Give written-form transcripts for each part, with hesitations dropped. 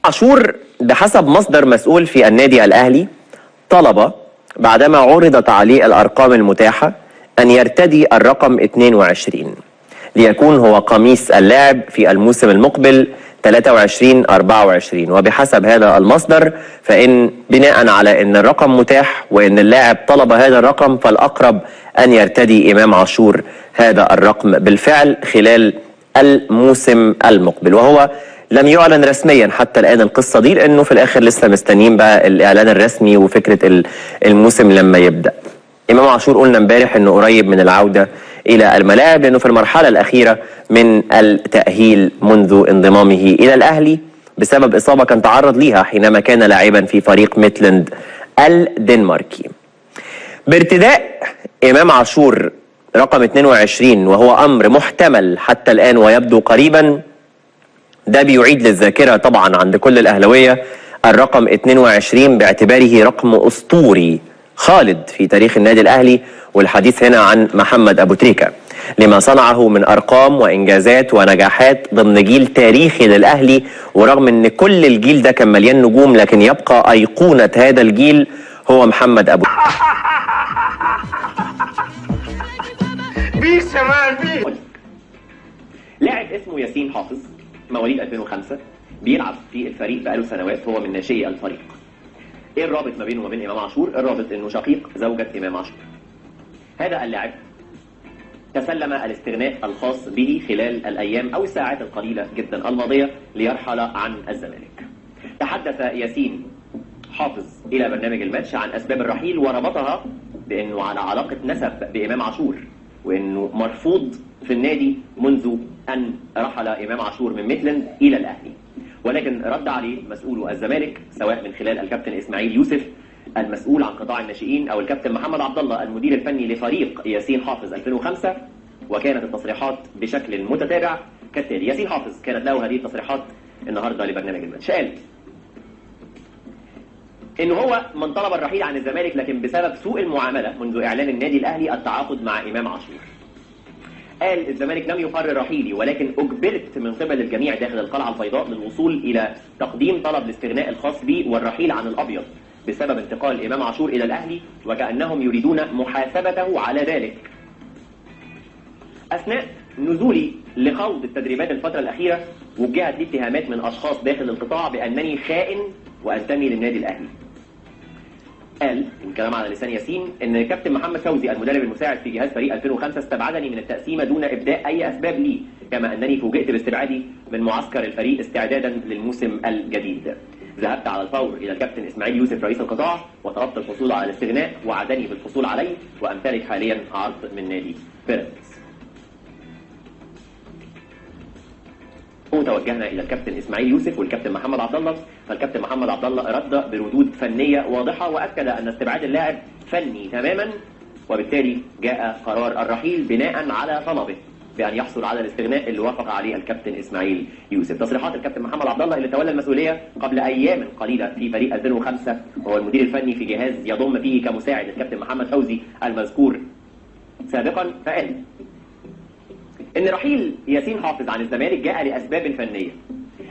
عاشور بحسب مصدر مسؤول في النادي الأهلي طلب بعدما عرضت عليه الأرقام المتاحة أن يرتدي الرقم 22 ليكون هو قميص اللاعب في الموسم المقبل 23-24. وبحسب هذا المصدر فإن بناء على أن الرقم متاح وأن اللاعب طلب هذا الرقم، فالأقرب أن يرتدي إمام عاشور هذا الرقم بالفعل خلال الموسم المقبل. وهو لم يعلن رسميا حتى الآن القصة دي، لأنه في الآخر لسه مستنيين بقى الإعلان الرسمي وفكرة الموسم لما يبدأ. إمام عاشور قلنا امبارح أنه قريب من العودة إلى الملاعب، لأنه في المرحلة الأخيرة من التأهيل منذ انضمامه إلى الأهلي بسبب إصابة كان تعرض ليها حينما كان لاعبا في فريق ميتلاند الدنماركي. بارتداء إمام عاشور رقم 22 وهو أمر محتمل حتى الآن ويبدو قريبا، ده بيعيد للذاكرة طبعا عند كل الأهلاوية الرقم 22 باعتباره رقم أسطوري خالد في تاريخ النادي الأهلي، والحديث هنا عن محمد أبو تريكة لما صنعه من أرقام وإنجازات ونجاحات ضمن جيل تاريخي للأهلي. ورغم أن كل الجيل ده كان مليان نجوم، لكن يبقى أيقونة هذا الجيل هو محمد أبو بيس يا مان بيس. لاعب اسمه ياسين حافظ مواليد 2005 بيلعب في الفريق بقاله سنوات، هو من ناشئي الفريق. ايه الرابط ما بينه وما بين امام عاشور؟ الرابط انه شقيق زوجة امام عاشور. هذا اللاعب تسلم الاستغناء الخاص به خلال الايام او الساعات القليلة جدا الماضية ليرحل عن الزمالك. تحدث ياسين حافظ الى برنامج الماتش عن اسباب الرحيل وربطها بانه على علاقة نسب بامام عاشور، وانه مرفوض في النادي منذ ان رحل امام عاشور من ميتلاند الى الاهلي. ولكن رد عليه مسؤول الزمالك سواء من خلال الكابتن اسماعيل يوسف المسؤول عن قطاع الناشئين او الكابتن محمد عبد الله المدير الفني لفريق ياسين حافظ 2005، وكانت التصريحات بشكل متتابع كالتالي. ياسين حافظ كانت له هذه التصريحات النهارده لبرنامج الماتش، قال انه هو من طلب الرحيل عن الزمالك لكن بسبب سوء المعاملة منذ اعلان النادي الاهلي التعاقد مع امام عاشور. قال الزمالك لم يقرر رحيلي، ولكن اجبرت من قبل الجميع داخل القلعة البيضاء للوصول الى تقديم طلب الاستغناء الخاص بي والرحيل عن الابيض بسبب انتقال امام عاشور الى الاهلي، وكانهم يريدون محاسبته على ذلك. اثناء نزولي لخوض التدريبات الفترة الاخيرة وجهت لي اتهامات من اشخاص داخل القطاع بانني خائن وانتمي للنادي الاهلي. قال والكلام على لسان ياسين ان كابتن محمد فوزي المدرب المساعد في جهاز فريق 2005 استبعدني من التقسيمه دون ابداء اي اسباب لي، كما انني فوجئت باستبعادي من معسكر الفريق استعدادا للموسم الجديد. ذهبت على الفور الى الكابتن اسماعيل يوسف رئيس القطاع وطلبت الحصول على الاستغناء وعدني بالحصول عليه، وامتلك حاليا عرض من نادي بيراميدز. وتوجهنا الى الكابتن اسماعيل يوسف والكابتن محمد عبد الله، فالكابتن محمد عبد الله رد بردود فنية واضحة واكد ان استبعاد اللاعب فني تماما، وبالتالي جاء قرار الرحيل بناء على طلبه بان يحصل على الاستغناء اللي وافق عليه الكابتن اسماعيل يوسف. تصريحات الكابتن محمد عبد الله اللي تولى المسؤولية قبل ايام قليله في فريق 2005 وهو المدير الفني في جهاز يضم فيه كمساعد الكابتن محمد فوزي المذكور سابقا، فقال ان رحيل ياسين حافظ عن الزمالك جاء لاسباب فنية.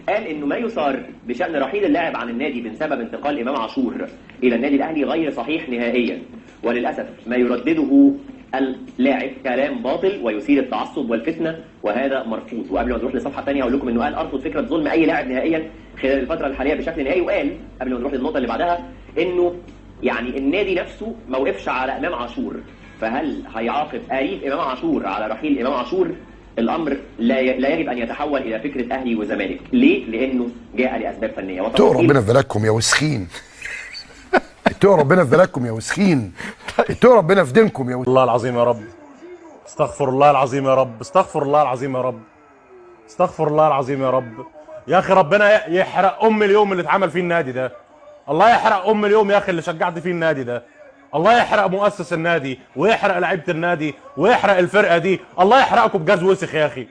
قال انه ما يثار بشان رحيل اللاعب عن النادي بسبب انتقال امام عاشور الى النادي الاهلي غير صحيح نهائيا، وللاسف ما يردده اللاعب كلام باطل ويثير التعصب والفتنة وهذا مرفوض. وقبل ما نروح لصفحة ثانية اقول لكم انه قال ارفض فكرة ظلم اي لاعب نهائيا خلال الفترة الحالية بشكل نهائي. وقال قبل ما نروح للنقطة اللي بعدها انه يعني النادي نفسه ما وقفش على امام عاشور، فهل هيعاقب قريب امام عاشور على رحيل امام عاشور؟ الامر لا يجب ان يتحول الى فكرة اهلي وزمالك. ليه؟ لانه جاء لاسباب فنية. اتقوا ربنا في بلدكم يا وسخين. اتقوا ربنا في بلدكم يا وسخين. اتقوا ربنا في دينكم يا وسخين. الله العظيم يا رب، استغفر الله العظيم يا رب، استغفر الله العظيم يا رب، استغفر الله العظيم يا رب. يا اخي ربنا يحرق ام اليوم اللي اتعمل فيه النادي ده. الله يحرق ام اليوم يا اخي اللي شجعت فيه النادي ده. الله يحرق مؤسس النادي ويحرق لعيبة النادي ويحرق الفرقة دي. الله يحرقكم بجاز وسخ يا اخي.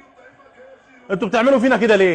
انتوا بتعملوا فينا كده ليه؟